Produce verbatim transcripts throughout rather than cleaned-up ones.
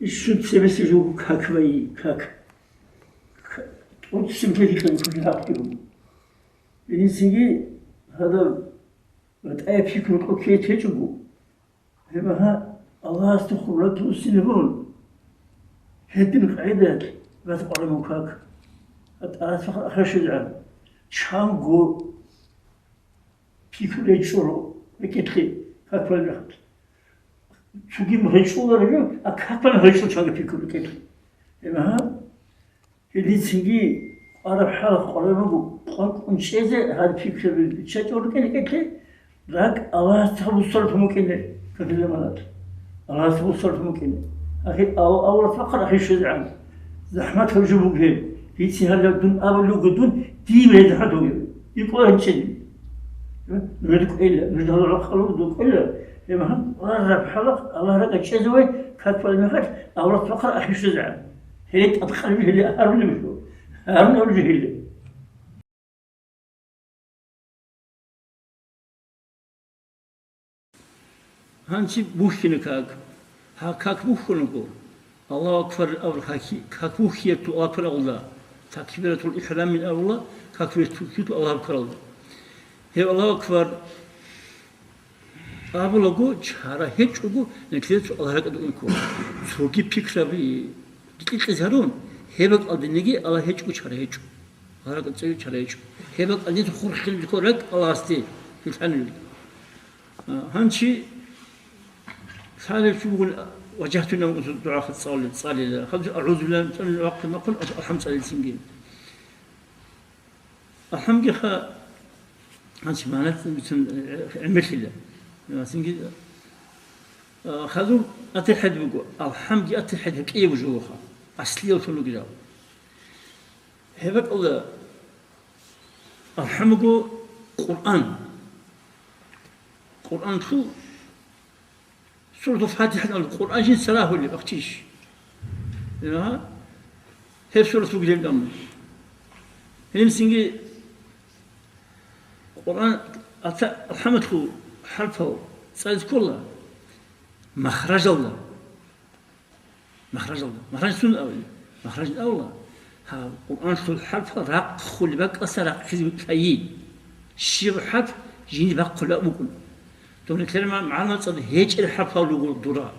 Ишшун цебесеб жо как вай, как. Как. ТӀоцебесеб лъикӀлъи кколеб хӀакъги буго. Гьединлъидал гьадаб батӀияб пикру кьолеб гьечӀого, гьеб гьа Аллагьасда хуралъ буссинабун, гьедин къагӀидаялъ баз къвараб буго как. ТӀарас ахир щвезегӀан. Чанго пикру гьечӀо рекӀелъе как балеб мехалъ. Цоги гьечӀоларо, а как балеб гьечӀо чанго пикру рекӀелъе. Гьеб гьа Гьединлъидал къвараб хӀалалъ къвараб буго къвакӀун чӀезе гьал пикраби биччачӀого рекӀелъе, ракӀ Аллагьасда буссаралъун букӀине, капилла манат. Аллагьасда буссаралъун букӀине. Ахир ав-, авлас бахъал ахир щвезегӀан. ЗахӀмат гьаб жо буго гьеб. Гьицин гьалаб дун абулеб буго дун, дие гьеб захӀмат бугеб. ИкӀо гьанчӀеде. Нужеда кӀвела, нужеда гьалал гӀакълу дукӀвела. Гьеб гьаб къвараб хӀалалъ Аллагь ракӀалде чӀезе вай, как балеб мехалъ, авлас бахъал ахир щвезегӀан. Гьеле тӀадкъаби гьеле гьарулеб жо. Гьарун абулеб жо гьеле. Гьанже бухьина как. Гьа, как бухьунаго, Аллагьу акбар абураб как, как бухьиялъул Аллагьу акбар абула, такбиратул ихӀрамин абула, как бухьиялъул Аллагьу акбар абула. Гьеб Аллагьу акбар абулаго, чара гьечӀого, нилъеца Аллагь ракӀалде ункъо. Цоги пикраби кьикьизе гьарун, гьеб бакӀалде неги Аллагь гьечӀого чара гьечӀо. Аллагь ракӀалде цеве чара гьечӀо. Гьеб бакӀалде хурхилеб жо ракӀ Аллагьасде, гьелъанилъ. А, гьанчи лъалеб чи бугун, важагьтуна дугӀа цӀалила, цӀалила. Хадур агӀузу биллагьи мин шарри ма халакъ, алхӀам цӀалилцинги. АлхӀамги ха, гьанчи магӀна бицун, э, гӀемерлъила. Цинги, а, хадур атахӀият буго. АлхӀамги атахӀият гьекӀияб жо вуха. Аслиялъун ругел. Гьеб бакӀалда алхӀам буго Къуръан. Къуръанлъул Суратул ФатихӀатал Къуръан жинца рагьулеб ахчищ. Гьа? Гьеб сурат бугилан амма. Гьелмсинги Къуръан ата-, алхӀамалъул хӀарпал цӀализе ккола махражалда. Махражалда. Махраж сун авли? Махраж авла. Гьаб Къуръанлъул хӀарпал рахъулеб бакӀалдаса рахъизе лъайи. Щиб хӀарп жиндир бахъулеб букӀун. Доб нилъер ма-, магӀна цӀад гьечӀел хӀарпал руго дура.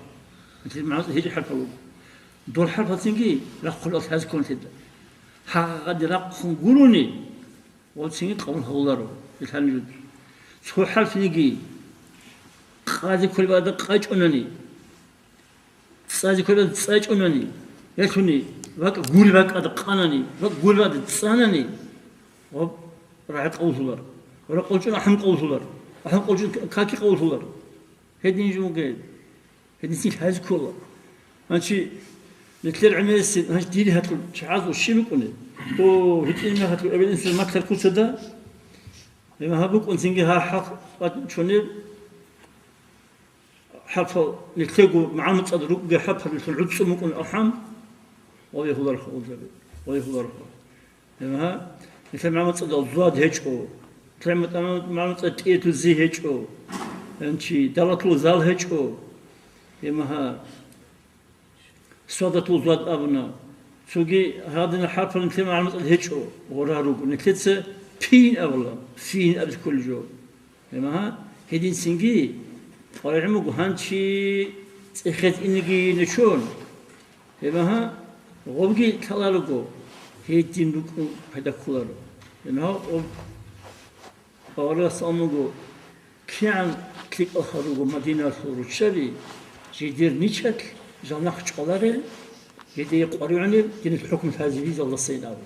Нилъер магӀна цӀад гьечӀел хӀарпал руго. Дол хӀарпалцинги рахъулел лъазе кколелда. Гьагъаде рахъун гурони, валцинги къабул гьавуларо. Ил гьаниб цо хӀарпниги къазе кколеб ада къачӀунани, цӀазе кколеб ада цӀачӀунани, ялъуни, вакӀ гури бакӀ ада къанани, вакӀ гури ада цӀанани, ва рагӀи къавлъулар, ва ракъулчӀун ахӀун къавлъулар, ахӀун къулчӀун каки къавлъулар. Гьедин жугьун гьед, гьединлъи лъазе ккола. Гьанчи нилъер гӀемерисеб, гьанчи дир гьатӀул чагӀазул щиб букӀунеб? О, гьитӀинаб гьатӀул эбел-инсул маклъар куцада, гьеб гьаб букӀунцинги гьа хӀакъ чонеб, хӀарпал нилъего магӀна цӀад рукӀуге хӀарпал нилъун гӀуцӀцӀун букӀун алхӀам, ва вегьуларха улдаби, ва вегьуларха. Гьеб гьа, нилъер магӀна цӀадал зуад гьечӀо, нилъер магӀна цӀад тӀиятул зи гьечӀо, гьанчи далатул зал гьечӀо, гьеб гьа, Садатул зуад абуна. Цоги гьадинал хӀарпал нилъер магӀна цӀад гьечӀо, гъора руго. Нилъеца пин абула, фин абизе кколеб жо. Гьеб гьа, гьединцинги къваригӀун буго гьанчи цӀехезе инеги нечон. Гьеб гьа, гъобги лъаларого, гьедин рукӀун пайда кколаро. Гьеб гьа, гъоб Аварагас абун буго, кигӀан лъикӀалха руго Мадиналъул руччаби, жидер ничалъ жал нахъ чӀваларел, гьедие къваригӀунеб динил хӀукму лъазабизалдасайин абу.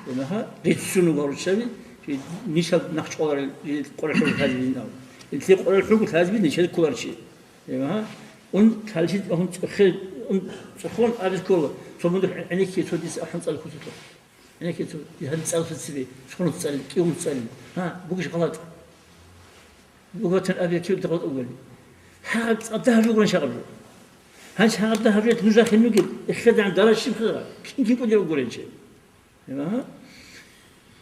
Гьеб гьа, риццун руго руччаби, жид-, ничал нахъ чӀваларел, жидер къваригӀун лъазабизин абу. Нилъее къваригӀун лъазабизе ничал кколарчи. Гьеб гьа, ун лъалчи, ун цӀехе, ун цӀехун абиз ккола, цо мундур гӀенекке цо дис ахӀун цӀалхъусулъа. Гьанже цо, гьанже цӀалхъи цебе, цо цӀалил, кӀиго цӀалил. Гьа, бугищ гъалатӀ? Буго ватан абиякив гъалатӀ угони. Гьагъаб цӀадагь жо гурищ гьагъаб жо. Гьанже гьагъаб дагь гьаб жо нуж рахин ругел, эхедагӀан дара щиб хъира, кин-кин кӀудияв гурищ. Гьа?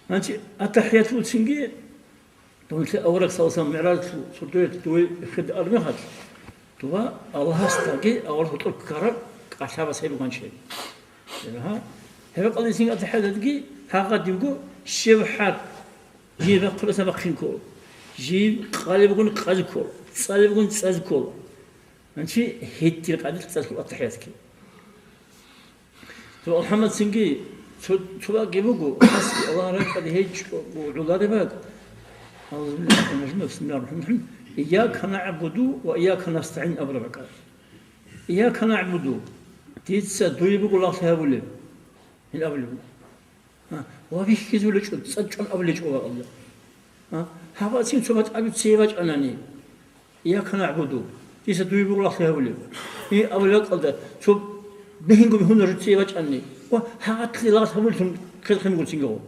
Гьанже аттахӀиятулцинги, Дунлъи авараг саллаллагьу гӀалайгьи ва саллам мигӀражалъул сордоялъ дуе эхеде армехалъ, дова Аллагьасдаги авараг гьоркьор ккараб Къалъабас гьеб буган чед. Гьеб, гьа? Гьеб кьалдисин атахӀияталдеги гьагъадивго щев хӀарп жиб бахъуласа бахъин ккола. Жиб къалебгун къазе ккола, цӀалебгун цӀазе ккола. Гьанчи гьитӀир къадилъ цӀалъул атахӀиятги. Цо АлхӀамад цинги цо, цо бакӀги буго, хасги Аллагь ракӀалде гьечӀого гӀолареб бакӀ. Аузубиллагьи минаш-шайтӀанир-ражим. Бисмиллагьир-рахӀманир-рахӀим. Ийяка нагӀбуду ва ийяка настагӀин абураб бакӀ. Ийяка нагӀбуду, дица дуе буго лагълъи гьабулеб. Гьел абулеб. А, ва бихьизулечӀо, цӀакъ чӀван абулечӀо ва абулеб. А, гьабацин цо батӀаби цее бачӀанани. Ийяка нагӀбуду, дица дуе буго лагълъи гьабулеб. И абулеб бакӀалда, цо бегьингоби гьунар жо цее бачӀанани. Ва гьагъатлъи лагълъи гьабулелъун хел-, хемгуцин гьев.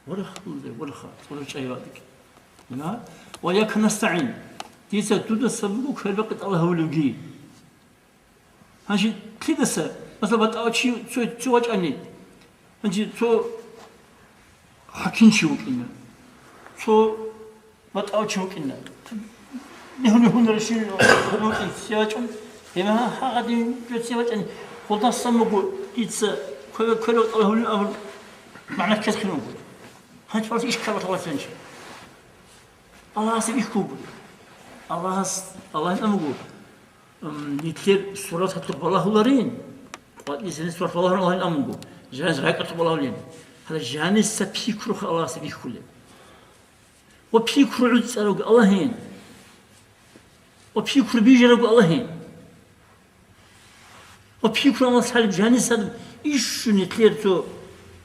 Вараха, вараха, вараха чӀайбадги. На? Ва ийяка настагӀин. Дица дудаса буго квербакъи тӀалаб гьабулевги. Гьанже лъидаса, масала, батӀав чи цо, цо вачӀани. Гьанже цо хӀакимчи вукӀина. Цо батӀав чи вукӀина. Нигьуни гьунарищ вукӀин, цевачӀун, гьеб гьагъадин жо цевачӀани, гъолдасан буго дица кве-, кверо тӀалаб гьабулин абун, магӀна ккезе ккун буго. Гьанчи балас ишкал баталасанчи. Аллагьасе бихьуго. Аллагьас, Аллагьас амуго, ам, нилъер сураталъухъ балагьуларин, къватӀисанил сурат балагьуларин Аллагьас амуго. Жанис ракӀалъухъ балагьулин. Гьале жаниса пикруха Аллагьасе бихьулеб. Ва пикру гӀуцӀарав Аллагьин. Ва пикру бижарав Аллагьин. Ва пикру Аллагьас хӀалиб жанис гьадаб ишшуни кьер цо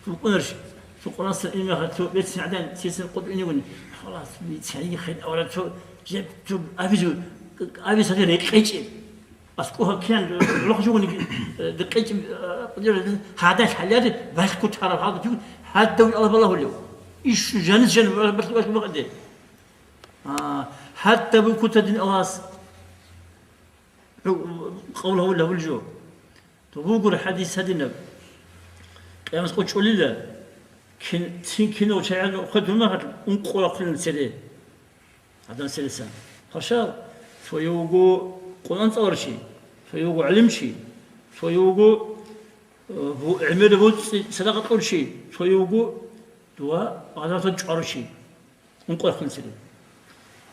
букӀунарищ? Цо Къуръанасда имаха цо бецин гӀадан сесен къотӀинигуни. Халас, цариги хъен авара цо жеб цо абизу, абис гьаде рекъечӀеб. АскӀо гьаккиян, лохъ жугъуни, э, декъечӀ, э, гьадал хӀалари балъго тараб гьалда чугун, гьадав Аллагь балагьулев. Иш жанис жан балъго, балъго бакъаде. А, гьадав кутадин Аллагьас, гьу, къавл гьавулев гьабулев жо. То бугур хӀадис гьадинаб. Къиямас къочӀолила, кин, цин кинав чагӀазда хъведун махалъ ункъо рахъулин цере. Адам селисан. Пашал, цояв вуго Къуръан цӀаларчи, цояв вуго гӀалимчи, цояв вуго, э, бу-, гӀемер буцӀцӀи садакъа кьурчи, цояв вуго дова гъазаваталда чӀваручи. Ункъо рахъулин цере.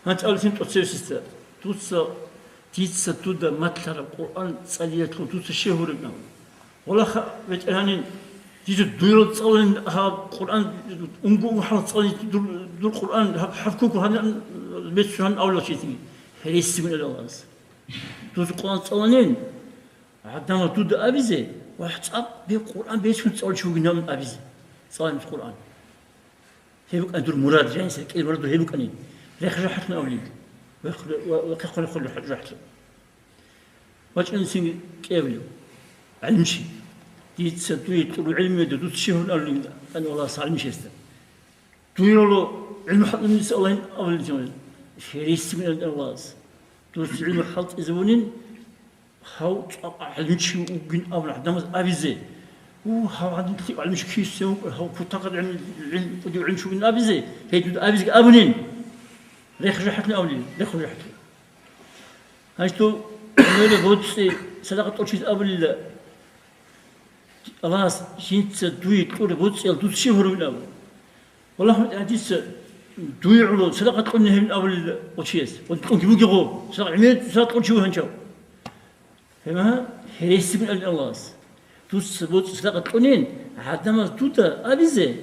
Гьанчи абулесин тӀоцевесица, дуца, дица дуда малъараб Къуръан цӀалиялъул дуца щиб гьуреб абун. Валаха, ветеринарин, дица дуйрал цӀаланин гьаб Къуръан, унго-унго хӀал цӀаланин дур, дур Къуръан, гьаб хӀарф куку гьанан, беццун гьанан авлачи тиги. Гьересигун ил Аллагьас. Дуца Къуръан цӀаланин, гӀадамал дуда абизе, вагь, цӀакъ бе Къуръан беццун цӀалчи вугин гьабун абизе. ЦӀаланин Къуръан. Гьеб букӀана дур мурад, жаниса кӀел мурад гьеб букӀани. Рехъ жахӀалъун авлин. Вехъ-, ва-, вехъехъун хъулухъ жахӀалъун. ВачӀунцин кӀевлев. ГӀалимчи. Дица дуе кьуру гӀилмуялда дуца щиб гьурун авлин, ан Аллагьас гӀалимчиясда. Дуе роло гӀилму хӀалтӀизабуниса Аллагьин авлин. Херисмин Аллагьас. Дуца гӀилму хӀалтӀизабунин, гьав цӀакъ гӀалимчи вугин абун гӀадамаз абизе. У, гьав гьадин лъикӀ гӀалимчи кисе вукӀа, гьав кутакъад гӀилм-, гӀилм-, кӀудив гӀилмчи вугин абизе, гьей дуда абизеги абунин. Рехъ жахӀалъун авлин, рехъ жахӀалъун. Гьанже дов гӀемераб боцӀи садакъа тӀочизе абулила, Аллагьас жинца дуе кьураб боцӀиял дуца щиб гьурун абу. Валлагь, дица дуе гӀоло садакъа кьуни гьебин абулел гъочияс. Ва кьунги бугего, садакъа гӀемер, садакъа кьун чи вугьанчав. Гьебмагьа, гьересигун абин Аллагьас. Дуца боцӀи садакъа кьунин, гӀадамаз дуда абизе,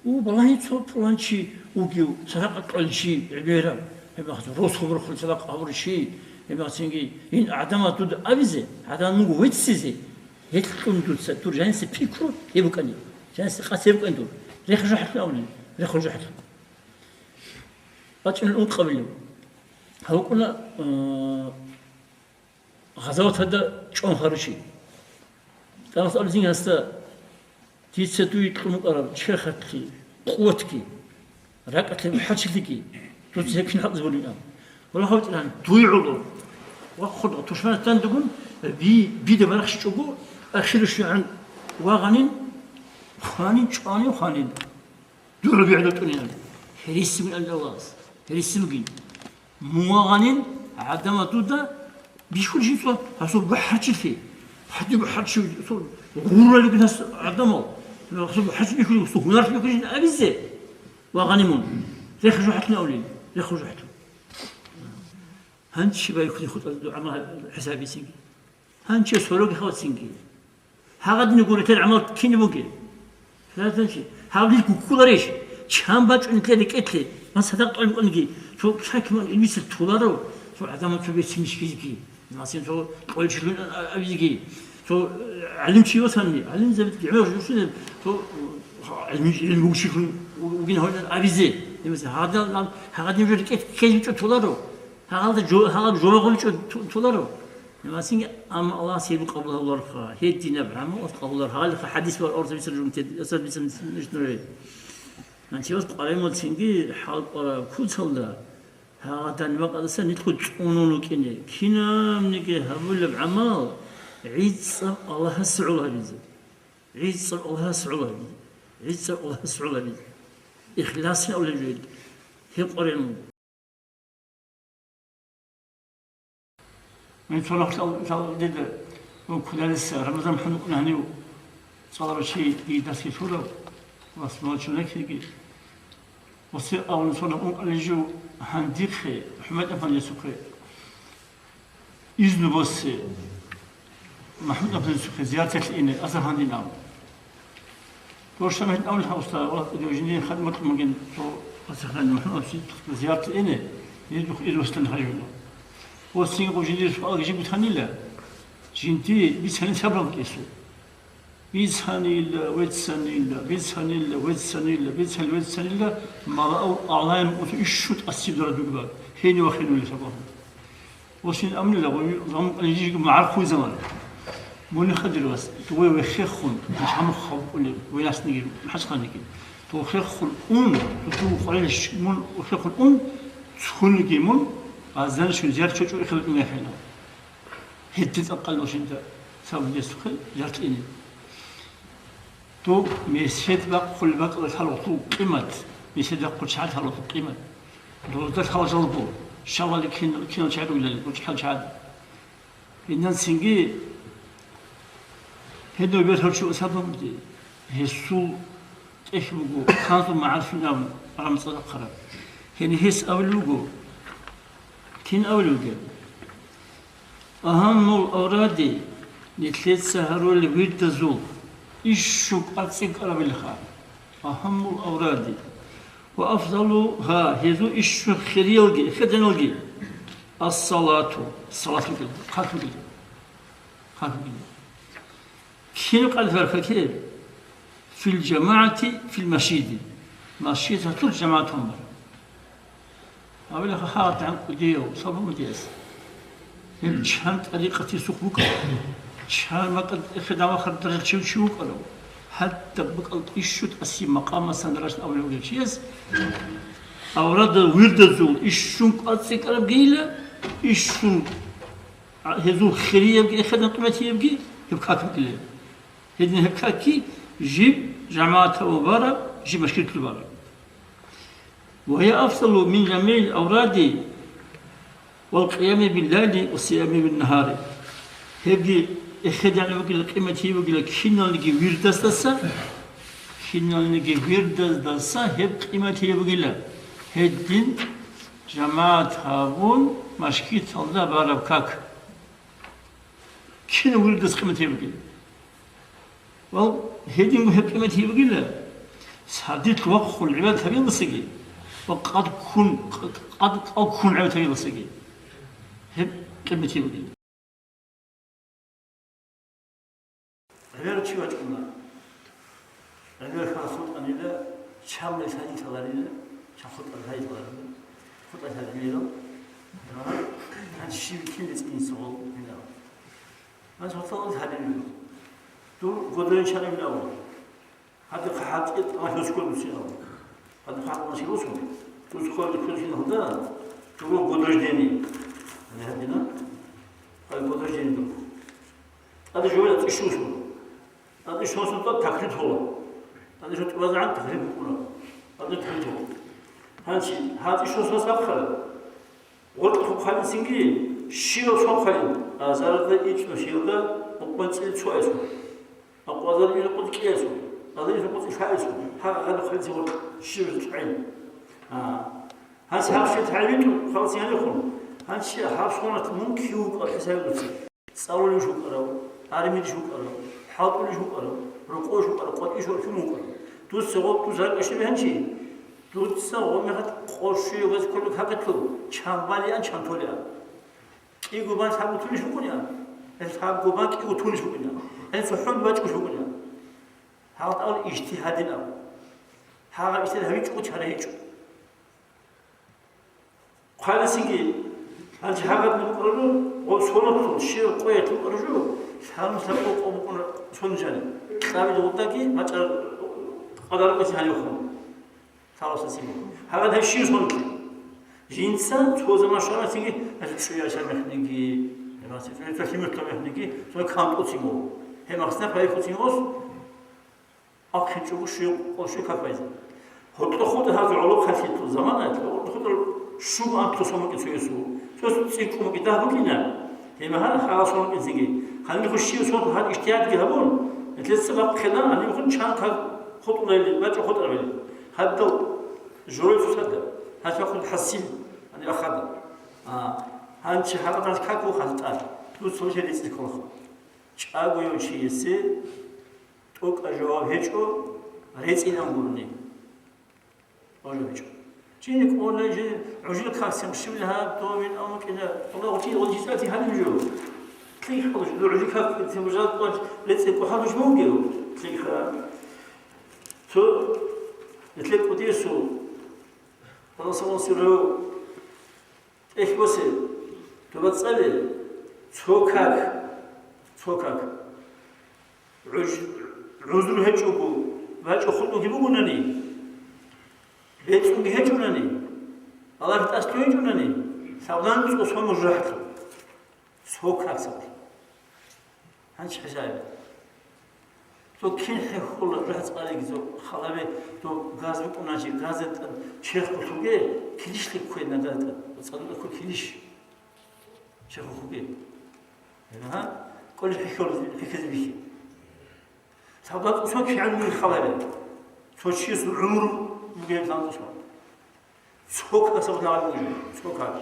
у, балагьи цо пуланчи вугев, садакъа кьолчи гӀемерав. Гьебмагьа, рос хабурхъун садакъа гьабурчи, гьебмагьа цинги, ин гӀадамаз дуда абизе, гӀадамаз мугу веццизе, Гьелъ кьун дуца дур жаниса пикру гьеб букӀани, жаниса къасд гьеб букӀани дур. Рехъ жо хӀалъун абуни, рехъ жо хӀалъун. БачӀунел ункъабилев. Гьав вукӀуна, э, гъазаваталда чӀван хваручи. Аллагьас абизин гьасда, дица дуе кьун букӀараб черхалъи, къуватги, РакӀалъе хӀачилъиги, дуца гьеб кин хӀалтӀизе бунин абун. Валлагь, ветеран, дуй гӀоло. Ва хъуд тушманас дандагун, би, бида барахщичӀого, ахиру щугӀан вагъанин, хванин, чӀванин, хванин. Дуй гӀоло би гӀодотӀунин абун. Гьересимин абун Аллагьас. Гьересимгин. Мун вагъанин, гӀадамал дуда Бихьулищ гьесул гьасул гохӀарчилъи? Гьадин гохӀарчи гьесул гъурралиги гьас гӀадамал. Гьасул гохӀарчи бихьулищ, гьасул гьунарлъи бихьулищ абизе? Ва гъанимун. Рехъ жо хӀатун авлин. Рехъ жо хӀатун. Гьанчи байхъуни хутӀа дугӀа ма хӀисабицинги. Гьанчи сорог хавцинги. Гьагъадин гурител гӀамал кин бугеб? Гьагъадин гуккуларищ? Чан бачӀунетлъе рекӀелъе, ман садакъ тӀолеб кӀунги, цо чакиман илбисел толаро, цо гӀадамал цо бецин мишкизги, масин цо кьолчилъун абизги, цо, э, гӀалимчи васанни, гӀалимзабид гӀемер журсунеб, цо, э, гӀилми, гӀилму вучилъун вугин гьавинан абизе. Гьагъадин, гьагъадин жо рекӀелъ ккезе чӀо толаро. Гьагъалда жо-, гьагъаб жо гъулчӀо ту-, туларо. Намазги, амма Аллагьас гьеб къабул гьавуларха, гьединаб гӀамалас къабулар. Гьалихъа хадис бар, орца бицар жумтет, асар бицар ниш нуре. Антиос къварай муцинги хӀалкӀвара куцалда, гьагъадан макъадаса нилъго цӀунун вукӀине. Кинабниги гьабулеб гӀамал гӀицӀаб Аллагьас гӀолабизе. ГӀицӀаб Аллагьас гӀолабизе. ГӀицӀаб Аллагьас гӀолабизе. Ихласни авлеб жугьел. Гьеб къварай мун. Мин цо рахъал, лъал дида, ва кудалиса Рамазан хӀанукъна гьанив цӀаларав чи дие дасги лъурав, ва смалчунакиги, ва се авун цо ракъун кьалижу гьандихъе, ХӀумайд-Афандиясухъе, изну босе, МахӀмуд-Афандиясухъе зиярталъе ине, Асахандин ав. Дошла мехтӀавлъа уста ва жиндир хадматлъун бугин цо пасихъан МухӀаммад зиярат ине, гьезухъ ирвасдан хажула. Ва цинги жиндир суалги жиб бутанила, жинди бицани сабраб кӀесу. Бицанила, вецанила, бицанила, вецанила, бицанила, вецанила, малаул агӀлаям усу ишшут асиб дора дугба, гьени ва хинули сабраб. Осин амнила, гъой, гъам-, жиги магӀархъуй замана. Муни хадир вас, дуе вехехун, махӀамух хабукъули, венасниги, хӀачханиги. Духехун ун, духу къварилищ мун, ухехун ун, цунги мун, азан шун зияр чочо ихила дуне хӀена. Гьедин цӀакъал ошинда, саб десухъе, яртлъини. Доб месед бахъулеб бакӀалда лъалухъул къимат, месед бахъул чагӀи лъалухъул къимат. Дозда лъала жалго, щавали кин-, кинал чагӀи ругилали, гучӀхӀал чагӀи. Гьединцинги гьединав бер гьав чи ва сабабги, гьесул тӀехь буго, канзу магӀарсунав рамцӀадахъараб. Гьениб гьес абулеб буго, кин абулеб бугеб? Агьаммул авради, нилъеца гьарулел вирдазул ишшун кӀвар цӀикӀкӀарабилха. Агьаммул авради. Ва афзалугьа, гьезул ишшун хириялги, хириял гӀамалги, ас-салату, салат бугелъул, хъат бугелъул, хъат бугелъул. Кин къалъ баркаке? Фил жамагӀати, фил масжиди. Масжид гьатур жамагӀат гьамбар. Гьавила ха-, хагьат гӀанкӀудияв сабумудияс. Гьеб чан тӀарикъатисухъ букӀарав, чан макьад эхедавахар даража чи вукӀарав, гьадаб бакӀал ишшут аси макъамасан рачӀун абулев вугев чияс, аврада вирдазул ишшун кӀвар цӀикӀкӀарабгийила, ишшун гьезул хириябги эхедан къиматиябги гьеб как букӀила. Гьедин гьеб какги жиб жамагӀатав бараб, жиб машгьирлъун бараб. Ва гьия афзалу мин жамигӀил авради вал къиями биллайли ва сиями биннагьари. Гьебги эхедегӀан бугила, къиматияб бугила киналниги вирдасдаса, киналниги вирдасдаса гьеб къиматияб бугила. Гьедин жамагӀат гьабун машгьиталда бараб как. Кин вирдас къиматияб бугила? Вал, гьединго гьеб къиматияб бугила, сардилъ вахъун гӀибадат гьабиялдасаги ва къад ккун, къад кӀал ккун гӀибадат гьабиялдасаги. Гьеб къиматияб бугила. ГӀемер чи вачӀуна. ГӀемер хал хутӀанила, чамли лъай лъаларила, чам хутӀа лъай лъаларила, хутӀа лъаларила. Гьанже щиб кин рецӀинин цо гъол гьинав? Гьанже хутӀа лъаларила. Дур годоин чарабилаву. Гьадин хъахӀалтӀи тӀамалъи росго дуцин абу. Гьадин хъахӀалтӀи росго. Дуц хъван духъе киналда, дуго годождени. Гьадина? Гьай годождени дуго. ТӀаде жо тӀишусун. ТӀаде щосун тӀад такли тола. ТӀаде жо тӀубазегӀан такли букӀуна. ТӀаде такли тола. Гьанчи, гьатӀи щосун сахъара. Гъоркьахъ хъвалицинги, Щивав сон хъвалин, азарда ичӀнусиялда мукъманцӀил цоясун, акъвазарда ил къудкӀиясун, азарда ил къудкӀи лъаэсун, гьагъа гъаду хъвалин цеве щивав чӀвайин. А, гьанс гьаб щвел гьавитӀун халцин гьанихун, гьанчи гьаб сонат мун кив вукӀа хӀисаб дуца. ЦӀалулев вукӀарав, армиялъ вукӀарав, хӀалтӀулев вукӀарав, рокъов вукӀарав, къватӀив вукӀарав, кин вукӀарав. Дуца гъо-, дуца ракӀалде щиб гьанчи? Дуца гъо мехалъ къо-, щуяб газ кколеб какилъул, чан балеан, чан толеан. КӀиго бан лъабго тунищ букӀунеан? Гьел лъабго бан кӀиго тунищ букӀунеан? Гьел цохӀон бачӀунищ букӀунеан? Гьалда ал ижтигьадин аб. Гьагъаб ижтигьад гьавичӀого чара гьечӀо. Хъвалесинги, гьанже гьагъадин букӀарабу, гъо-, соналъул щиб къоялъ букӀарабу жо, лъабнилъа къо-, къо букӀун сон жаниб. Кьабил гъудаги мачӀар къадар къоси гьанивхун. Лъабасасиго. Гьагъад гьеб щив сонлъи? Жинца цо заман щванасинги, гьалъ чӀуял чан мехниги, гьеб мехалъ, цо лъимер лъо мехниги, цо кантӀуцин вуго. Гьеб махсна хвайихъуцин вос, ахъинчӀого щуя къо-, щуя как байзе. Гьоркьо хутӀа гьазул гӀолохъалъул заманаялъ, гьоркьо хутӀа щуго анкьа сон букӀин цоясул. Цоясул цӀикӀкӀун букӀин дагь букӀина. Гьеб мехалъ хагъа сон букӀин цинги. Гьаниб хущив сон гьаб ижтигьадги гьабун, гьелъеца бахъина, гьаниб хун чан как хутӀулайли, бачӀа хутӀарабали. Гьадал жорой цоцазда, гьанчи бахъун хӀасил, гьаниб ахада. А, гьанчи гьаб гьанчи как вух гьалда тӀад. Дуца цо жо рецӀи кколаха. ЧӀагояв чиясе тӀокӀаб жаваб гьечӀо, рецӀинан гурони. ГьечӀо. Жиндир кӀолеб жо, гӀужил как син щибли гьаб, дов вин амукӀина, Аллагь гъутин гъуджисати гьаниб жо. Лъикъ гьалъ, гӀужил как син бужарат къванч рецӀи къвахӀал жо бугев. Лъикъ гьаб. Цо, нилъер кӀудиясул, Аллагь салам сирру, ТӀехь босе, доба цӀале, цо как, цо как. ГӀуж-, гӀузру гьечӀого, бачӀа хутӀулги бугонани, бецӀунги гьечӀонани, Аллагь тӀасги гьечӀонани, лъабдан цӀусун мужахӀлъу. Цо как саб. Гьанчи хӀисабе. Цо кин хӀехьола, рагьцӀалиги цо халаве, цо газ букӀуначи, газда тӀад черх гулъуге, килищ лъикӀ ккве надада тӀад, цӀадуда ккве килищ. Черх гулъуге. Гьа? КӀолищ хӀехьола, хӀехьезе бихьи. Цо кигӀан мугӀ халаве. Цо чиясул гӀумру бугеб лъанцӀусан. Цо касаб нагъи бугеб, цо кас.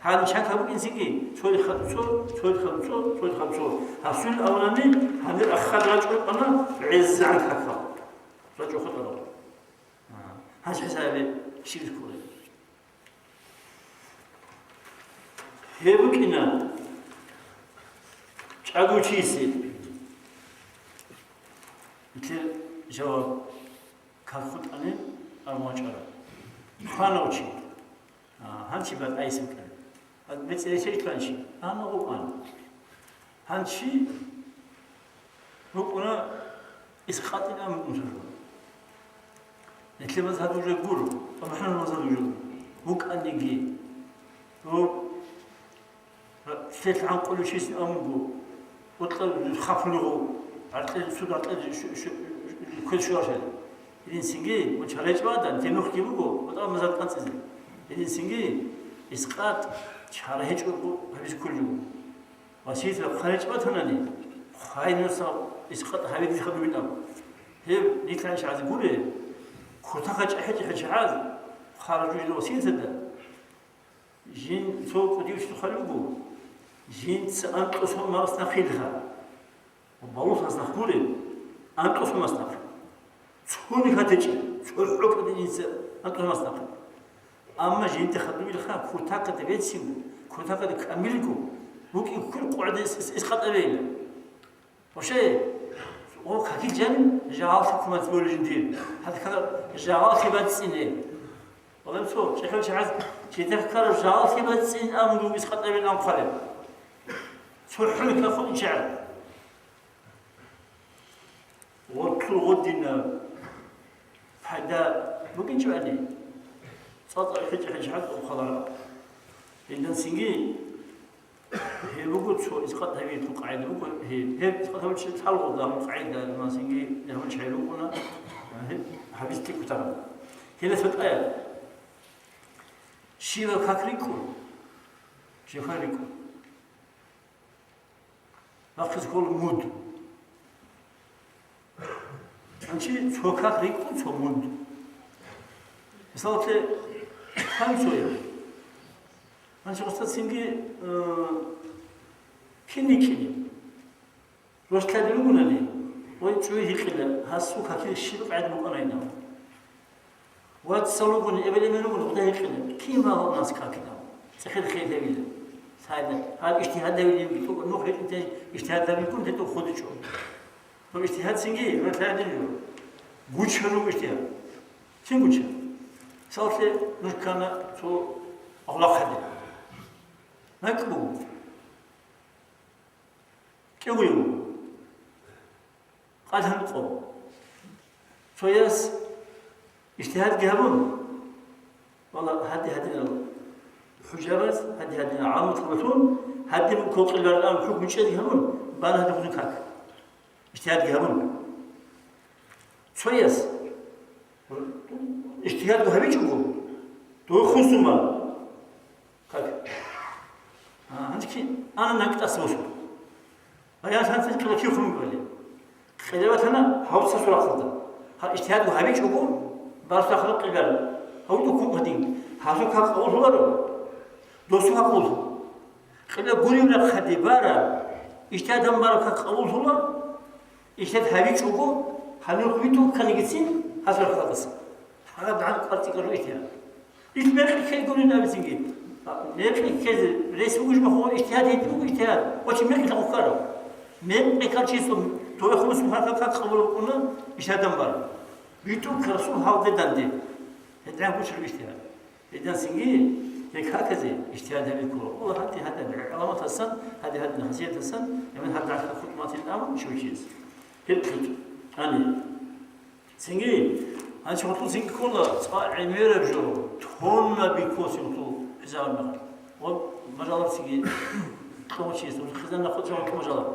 Гьанчи как букӀинцинги, цояхъ цо, цояхъ цо, цояхъ цо. Гьасул авлани, гьанир аххад рачӀун къана, гӀезегӀан какал. РачӀухъ тӀадал. А, гьанчи хӀисабе щиб кколеб? Гьеб букӀина чӀаго чиясе. Нилъер жаваб. Как хутӀани абун вачӀарав. Хванав чи. А, гьанчи батӀайс букӀана. БецӀересел кканчи, гьанна гъукъана. Гьанчи рукӀуна искъатӀин амру. Нилъер мазгьаб уже гуро, ва МухӀаммад мазгьаб уже гуро. ВукӀаниги. Гьоб Лъелъ гӀанкъулев чиясин амуго, бокьа хапулев гъов, гӀаркье, суд гӀаркье шу-, шу-, квез щваралъе. Гьединцинги, мун чарайчӀвадан, гьенухъги буго, бутӀа мазар кӀанцӀизе. Гьединцинги, искъат чара гьечӀого гьабизе кколев вуго. Васият рахъаричӀ батанани, хъвай нуса искъат гьабизе хадубин абу. Гьеб нилъ гьанчи гӀазе гуре, кутакал чӀахӀи-чӀахӀи чагӀаз, хъара жужила васияталда, Жин цо кӀудияв чи хъвалеб буго, жинца анкьго сон мас нахъилха. Балугълъас нахъ гуреб, анкьго сон мас нахъ. Цони хатечӀеб, цо гӀокӀаде жинца анкьго сон мас нахъ. Амма жинда хадубилха, кутакалда бецинго, кутакалда камилго, букӀин ккун къватӀибе ис-, ис-, искъатӀабейилан. Вообще, о, какил жаниб жагьаллъи кумац борижин дир. Гьадкар жагьаллъи бацӀцӀине. Валай цо, чӀехӀел чагӀаз, жидехъ ккараб жагьаллъи бацӀцӀин абун бугес къатӀабин анхъвалеб. Цо хӀули кахун чагӀаз. Гъоркьул гъодинаб пайда букӀинчӀоани, цӀакъ хӀечӀ-хӀечӀ хӀакъ хъалараб. Гьединцинги, Гьеб буго цо искъат гьабиялъул къагӀида буго гьеб. Гьеб искъат гьабичӀеб лъалгъуда гьаб къагӀида, масинги, гьабичӀеб рукъуна, гьеб гьабицлъи кутараб. Гьеле сутӀая. Щивав как рикӀкӀун? Щивав как рикӀкӀун? Бахъизе ккола муд. Гьанчи цо как рикӀкӀун цо муд. Мисалалъе, хъанцоя. Гьанчи гъоста цинги, э, кин рикӀкӀине. Рос лъади ругунани, гъой цӀуй гьикъила, гьасул какил щиб къагӀида букӀанайилан. Вацал ругони, эбел-эмен ругони, гъода гьикъила, кин вагьун нас какилан? ЦӀехел хел гьевила. Сайда, гьаб ижтигьад гьавилин битӀу, нух гьечӀинтей ижтигьад гьавилгун тетӀу худичӀо. Гьаб ижтигьад цинги, рос лъади руго. Гуча руго ижтигьад. Цин гуча. Мисалалъе, нуж ккана цо агълахъаде. МекӀ буго. КӀиго йиго. Къалъан къо. Цояс ижтигьадги гьабун, вала, гьади-гьадинал хӀужабаз, гьади-гьадинал гӀаламат гьабун, гьадин кокъиларан хӀукму чӀезе гьабун, бан гьадин хъузун как. Ижтигьадги гьабун. Цояс ижтигьадго гьабичӀого, духун суман. Как? А, гьанже ана накӀкӀас босун. Баян сантин къилла кив хъумгали. Къилла ватана гьав цасул рахъалда. Гьа, ижтигьадго гьабичӀого, барсахъа къилла. Гьав духун гьадин. Гьасул как къавуллъуларо. Досул как къавуллъу. Къилла гурев рахъаде бара. Ижтигьадан бара как къавуллъула. Ишат гьабичӀого, гьанир хъвитӀун кканигицин гьасул рахъалдаса. Гьагъаб дагӀан кӀварцӀикӀару ишат. Ил мекъи ккелгунин абицинги. Мекъи ккезе рес бугищ махугъун ижтигьад гьедин буго ижтигьад. Ва чи мекъи лъагъуккарав. Мекъи ккарчиясул довехун сухӀарха как къабул букӀуна ишатан бар. БитӀун ккарасул гьалде данде. ГьедигӀан гучӀараб ижтигьад. Гьединлъидги гьеб каказе ижтигьад гьабизе ккола. Аллагь гьадин-гьадин гӀаламатасан, гьадин-гьадин хасиятасан, гьебмехалъ гьадин хутӀ батилин абун щив чияс. Гьеб хутӀ. Гьаниб. Цинги, гьанчи гьоркьов цинги ккола, цӀакъ гӀемераб жо, тонна биккоси гьоркьов хъизан мехалъ. Ва мажалар цинги кьун чияс, хъизан нахъа цо гьоркьов мажалар.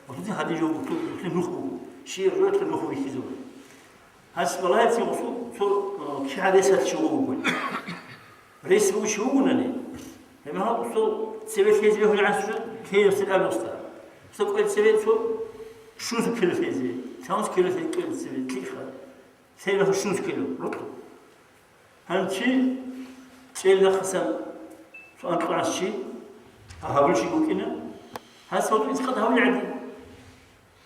Гьоркьов цин гьадин жо буго, гьоркьов нух буго. Щиб жо гьоркьов нух бихьизе буго. Гьас балагьецин гъусул цо, э, кигӀан ресалъ чи вугогуни. Рес бугев чи вугунани, гьеб мехалъ гъусул цеве лъезе бегьулеб гӀанасеб жо лъезе аб гъуста. Гъуста кӀвел цеве цо щунус кило лъезе, цамус кило лъезе кӀвел цеве, лъикӀха. Лъезе мехалъ щунус кило, рукъу. Гьанчи чӀел нахъасан цо анкьгӀанас чи, гьабулчи букӀина. Гьас гьоркьов ицӀкъад гьавулел гӀадин.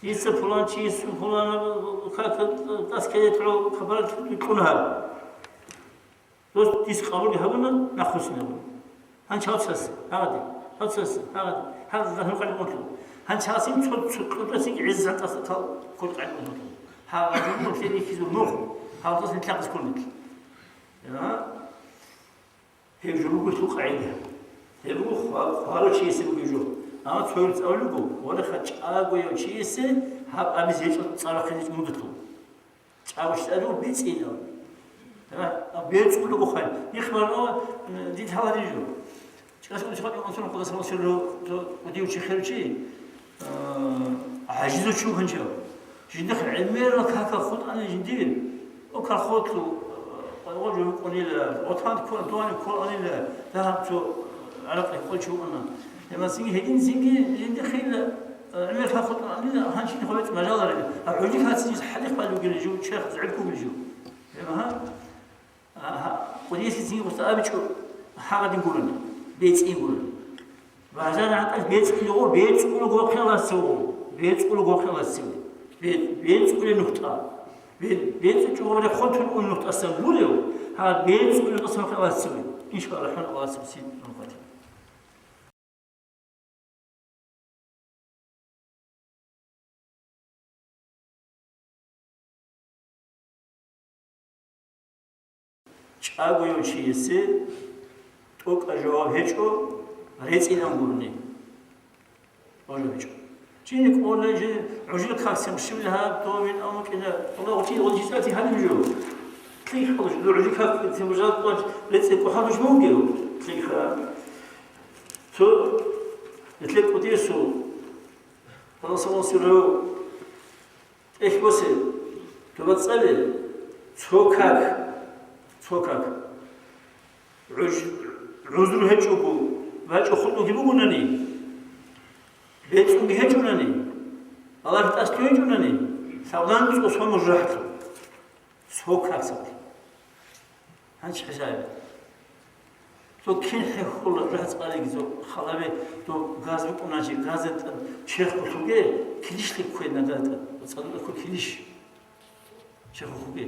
Дица пуланчиясул пуланаб как тӀаса ккезе гӀоло капарат кьун гьаб. Дос дис къабулги гьабуна, нахъвуссинабуна. Гьанчи гьав цас, гьагъаде, гьав цас, гьагъаде, гьагъаде гьанив къаликъунлъун. Гьанчи гьасин цо, цо кьутӀасин гӀезегӀан тӀаса тал ккол къаликъунлъун. Гьагъаде гьанив лъен ихьизул нух, гьав цас нилъахъе кколнилъ. Я. Гьеб жо буго гьелъул къагӀида. Гьеб буго хва-, хварав чиясе бугеб жо. Амма цояз абулеб буго, валеха, чӀагояв чиясе гьаб абизе гьечӀо цӀа рахъине мудулъун. ЧӀаго чӀаго бецӀин абун. Гьа, бецӀулеб буго хай. Ихван, о, дида гьалади жо. ЧӀаго чӀаго анцун хъугъа самасирлъу, то, удив чи херчи. А, гӀажизав чи вугев гьанчав. Жиндихъ гӀемерал какал хутӀани жиндир. О, колхозлъул, а, къайгъо жо букӀунила, ватан ккун, дугьани кколанила, дагьаб цо гӀаракь кколчи вукӀана. Гьемасинги гьединсинги жиндихъила, а, гӀемер как хутӀанила, гьанчи хъубецӀ мажаларила. А гӀуди кацинис хӀалихъ балугила жив, черх зӀиб ккугила жив. Гьема гьа. Агьа, кӀудиясецин гъуса абичӀо гьагъадин гурани, бецӀин гурани. Бажарагьанкъалъ бецӀулего, бецӀулего хъеласего, бецӀулего хъеласего. Бе-, бецӀуле нухтӀа. Бе-, бецӀучӀого рехун тун ун нухтӀасан гурев, гьа, бецӀуле нухтӀасан хъеласего. Иншаллагь, рахӀман Аллагь сабсин нухатин. ЧӀагояв чиясе тӀокӀаб жаваб гьечӀо, рецӀинан гурони. ГьечӀо. Чи кӀолеб жо, гӀужил касем шивли гьаб, то мин амукӀина, Аллагь чи, Аллагь чи цӀати гьаниб жо. Лъикъ гьаб жо, гӀужил касем жал къванч, рецӀи кӀухӀал жо бугев. Лъикъ гьаб. Цо, этлъе кӀудиясул, Аллагь салам сирав, ТӀехь босе, тӀубацӀцӀале, цо как, цо как. ГӀуж-, гӀузру гьечӀого, бачӀо хутӀулги бугунани, бецӀунги гьечӀунани, Аллагь тӀас лъугьинчӀунани, савлан цӀусо мужахӀлъу, цо касалъ. Гьанчи хӀисабе. Цо кин хӀехьула, жагьцӀалиги цо халаве, дов газ букӀуначи, газда тӀад черх хъулъуге, килищ лъикӀ ккведна газда тӀад, цӀадулъа ккве килищ. Черх хъулъуге.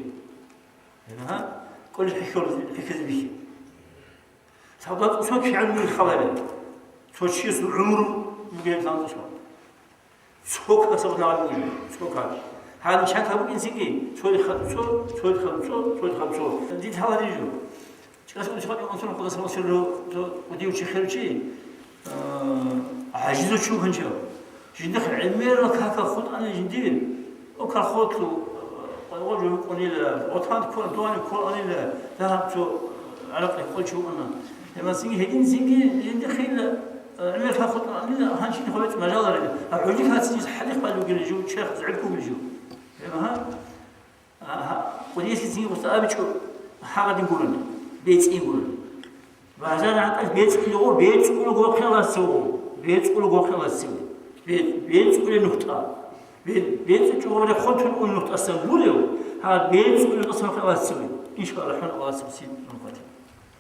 Гьеб гьа, кӀолеб хӀехьол-, хӀехьезе бихьи. Савлан цӀусо кигӀан бугеб халаве. Цо чиясул гӀумру бугеб лъан цӀусо. Цо касаб нагъаб бугеб, цо кас. Гьанча кабукӀинцинги, цояхъ цо, цояхъ цо, цояхъ цо. Дид гьаларижу. Чияс унсихъа кьун анцун хъудас гьалсирлъу, цо удив чи хиручи, а, гӀажизав чи вугин чи. Жиндихъ гӀемерал какал хутӀани жиндир, о, колхозлъу, къайгъо жо букӀунила, ватан ккола, дугьани кколанила, дагьаб цо гӀаракъи къойчи вукӀана. Гьебмацинги гьединцинги жиндихъила, гӀемер какал хутӀанила, гьанчи хъвецӀ мажаларила. А гӀули кацинис хӀалихъ балугила жо, черх зегӀиб бугила жо. Гьеб гьа. Агьа, кӀудиясецин гъуса абичӀо, гьагъадин гурони, бецӀин гурони. Бажаран гьатӀалъ бецӀулего, бецӀулего хъеласего, бецӀулего хъеласего. Бе-, бецӀуле нухтӀа. Бе-, бецӀичӀого рехун тун ун нухтӀасан гурев, гьа, бецӀуле къасан хъеласего. Иншаллагь, рахӀун Аллагьас син нухтӀа.